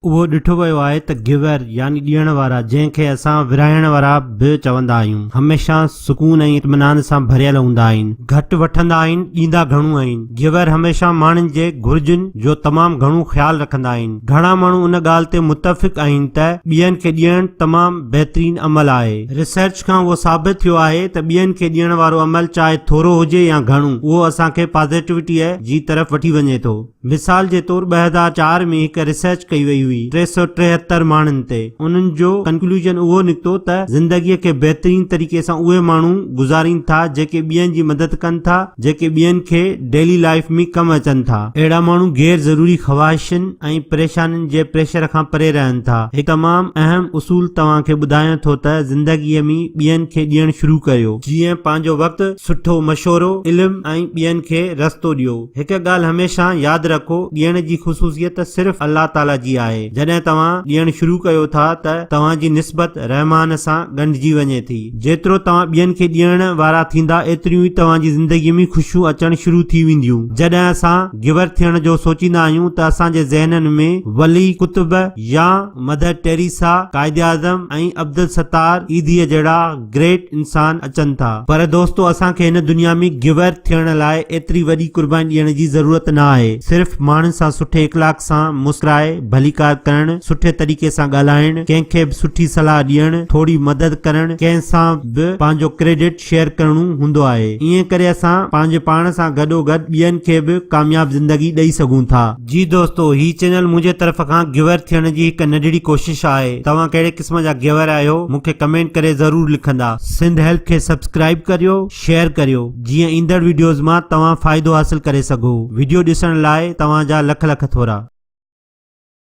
اهو ڏٺو ويو آهي ته Giver يعني ڏيڻ وارا جنهن کي اسان ورهائڻ وارا به چوندا آهيون هميشه سڪون ۽ اطمينان سان ڀريل هوندا آهن. گهٽ وٺندا آهن ڏيندا گهڻو آهن. Giver هميشه ماڻهن جي گهرجن جو تمام گهڻو خيال رکندا آهن. گهڻا ماڻهو ان ڳالهه تي متفق آهن ته ٻين کي ڏيڻ تمام بهترين عمل آهي. ريسرچ کان اهو ثابت ٿيو آهي ته ٻين کي ڏيڻ وارو عمل چاهي ٿورو هجي يا گهڻو اهو اسان کي پازيٽوٽيء جي طرف وٺي وڃي ٿو. مثال جي طور 2004 ۾ هڪ ريسرچ ڪئي وئي هئي 373 ماڻهن تي انهن جو ڪنڪلوزن اهو نڪتو ته زندگي کي بهترين طريقي سان اهي ماڻهو گذارين ٿا جيڪي ٻين جي مدد ڪن ٿا جيڪي ٻين کي ڊيلي لائيف ۾ ڪم اچن ٿا. اهڙا ماڻهو غير ضروري خواهشن ۽ پريشانين جي پريشر کان پري رهن ٿا. هڪ تمام اهم اصول توهان کي ٻڌايان ٿو ته زندگي ۾ ٻين کي ڏيڻ شروع ڪريو. جيئن پنهنجو وقت، سٺو مشورو، علم ۽ ٻين کي رستو ڏيو. هڪ ڳالهه هميشه ياد رکو، ڏيڻ جي خصوصيت صرف الله تعاليٰ جي آهي. جڏهن توهان ڏيڻ شروع ڪيو ٿا ته توهان جي نسبت رحمان سان ڳنڍجي وڃي ٿي. جيترو توهان ٻين کي ڏيڻ وارا ٿيندا ايتريون ئي توهان جي زندگي ۾ خوشيون اچڻ شروع ٿي وينديون. جڏهن اسان Giver ٿيڻ جو سوچيندا آهيون ته اسان جي ذهنن ۾ ولي، قطب يا مدر ٽيريسا، قائداعظم ۽ عبدالستار ايڌيء جهڙا گريٽ انسان اچن ٿا. پر دوستو اسان کي هن دنيا ۾ گيور ٿيڻ لاء ايتري وڏي قرباني ڏيڻ جي ضرورت نه آهي. صرف ماڻهن سان سٺي اخلاق سان مسڪرائي ڀليڪار ڪرڻ، سٺي طريقي سان ڳالهائڻ، ڪنهن کي به سٺي صلاح ڏيڻ، ٿوري مدد ڪرڻ، ڪنهن سان به پنهنجو ڪريڊٽ شيئر ڪرڻو هوندو آهي. ائين ڪري اسان پنهنجي پاڻ سان گڏوگڏ ٻين کي به ڪامياب زندگي ڏئي سگهون ٿا. جي دوستو هي چينل منهنجي طرف کان گيور ٿيڻ جي هڪ ننڍڙي ڪوشش آهي توهان ڪهڙي قسم جا گيور آهيو مون کي ڪمينٽ ڪري ضرور لکندا سنڌ هيلپ کي سبسڪرائيب ڪريو شيئر ڪريو جيئن ايندڙ وڊيوز مان توهان فائدو حاصل ڪري سگهو وڊيو ڏسڻ لاء توهان جا لک لک ٿورا.